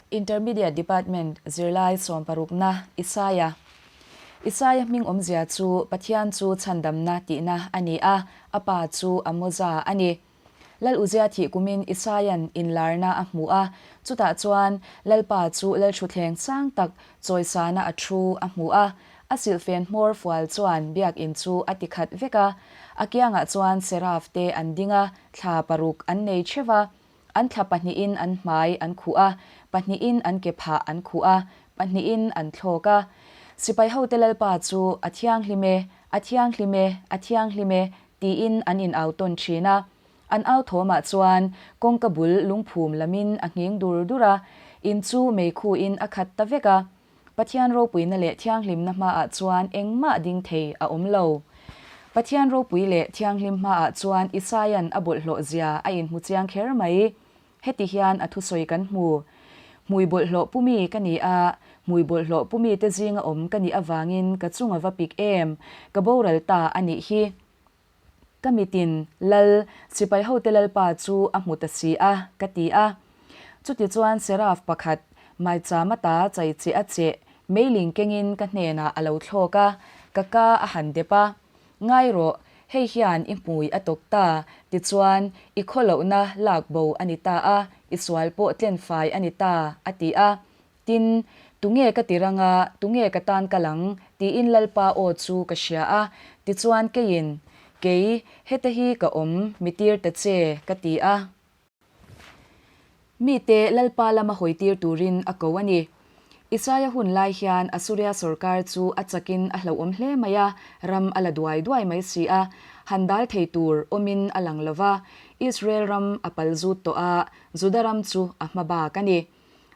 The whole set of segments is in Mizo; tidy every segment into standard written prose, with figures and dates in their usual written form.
Intermediate Department zirlai sawmparukna Isaia Isaia hming awmzia chu Pathian chu chhandamna tihna a ni a, a pa chu Amoza a ni. Lal Uzia thih kumin Isaia'n inlarna a hmu a, chutah chuan Lalpa chu Lalthuthleng sang tak chawisana a thu a hmu a. A silhfen hmawr fual chuan biakinn chu a ti khat vek a, a kiangah chuan Seraf te an ding a, thla paruk an nei theuh a. An thla pahnihin an hmai an khuh a, pahnihin an ke phah an khuh a, pahnihin an thlawk a. Sipai hote Lalpa chu, A thianghlim e, a thianghlim e, a thianghlim e, tiin an in au tawn thin a. An au thawmah chuan kawngka bul lungphum lamin a nghing dur dur a, in chu meikhuin a khat ta vek a. Pathian ropuina leh thianghlimna hmaah chuan engmah ding thei a awm lo. Pathian ropui leh thianghlim hmaah chuan Isaia'n a bawlhhlawh zia a inhmu chiang kher mai. Heti hian a thusawi kan hmu, Hmui bawlhhlawh pumi ka ni a, hmui bawlhhlawh pumi te zinga awm ka nih avangin ka chung a va pik em, ka boral ta a nih hi. Ka mitin, Lal, sipai hote Lalpa chu a hmu ta si a, ka ti a. Chutichuan Seraf pakhat, maicham ata chai che a cheh, meiling kengin ka hnenah a lo thlawk a, ka ka a han dep a. Ngai rawh, hei hian i hmui a tawk ta, tichuan i khawlohna lak bo a ni ta a, i sual pawh tlenfai a ni ta, a ti a. Tin, Tunge ka ti rang a, tunge ka tan kal ang? tiin Lalpa aw chu ka hria a. Tichuan keiin, Kei, heta hi ka awm, mi tir ta che, ka ti a. Mite Lalpa lama hawi tir turin a ko a ni. Isaia hun lai hian Asuria sawrkar chu a chakin a hlauhawm hle mai a, ram a la duai duai mai si a, han dal thei tur awmin a lang lo va. Israel ram a pal zut tawh a, Juda ram chu a hma bak a ni.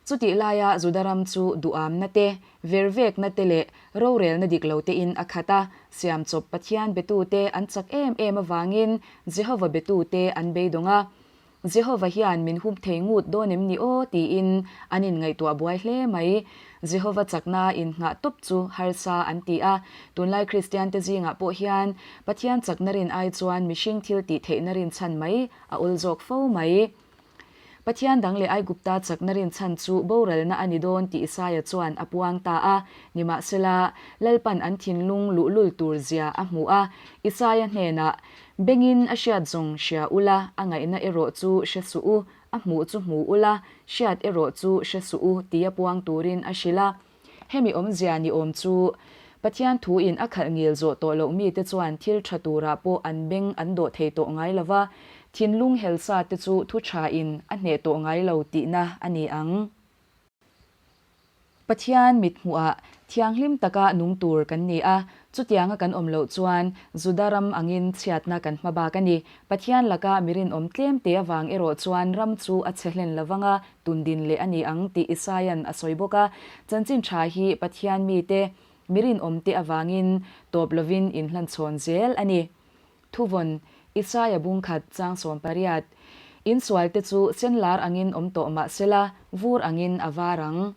Chutih laia Juda ram chu duhamna te, vervekna te leh rorelna dik lo tein a khat a, siamchawp Pathian betute an chak em em avangin Jehova betute an beidawng a. Jehova hian min hup thei ngut dawn em ni aw tiin an inngaihtuah buai hle mai. Jehova chakna innghah tawp chu harsa an ti a. Tunlai Kristiante zingah pawh hian Pathian chakna rin ai chuan mihring thil tih theihna rinchhan mai a awl zawk fo mai. Pathian dang leh Aigupta chakna rinchhan chu boralna a ni dawn tih Isaia chuan a puang ta a. Nimahsela, Lalpan an thinlung luhlul tur zia a hmu a, Isaia hnenah, Bengin a hriat zawng hria ula, a ngaihna erawh chu hre suh u, a hmuh chu hmu ula, hriat erawh chu hre suh u, tia puang turin a hrilh a. Hemi awmzia ni awm chu, Pathian thuin a khalh ngil zawh tawh loh mite chuan thil tha turah pawh an beng an dawh thei tawh ngai lo va, thinlung helsa te chu thu thain a hneh tawh ngai lo tihna a ni ang. Pathian mithmuhah thianghlim taka nung tur kan ni a, chutianga kan awm loh chuan Juda ram angin chhiatna kan hma bak a ni. Pathian laka mi rinawm tlem te avang erawh chuan ram chu a chhe hlen lo vang a, Tundin leh a ni ang tih Isaia'n a sawi bawk a, chanchin tha hi Pathian mite, mi rinawmte avangin tawp lovin inhlanchhawn zel a ni. Thuvawn, Isaia bung khat chang 18, Insualte chu senlar angin awm tawh mah sela, vur angin a var ang.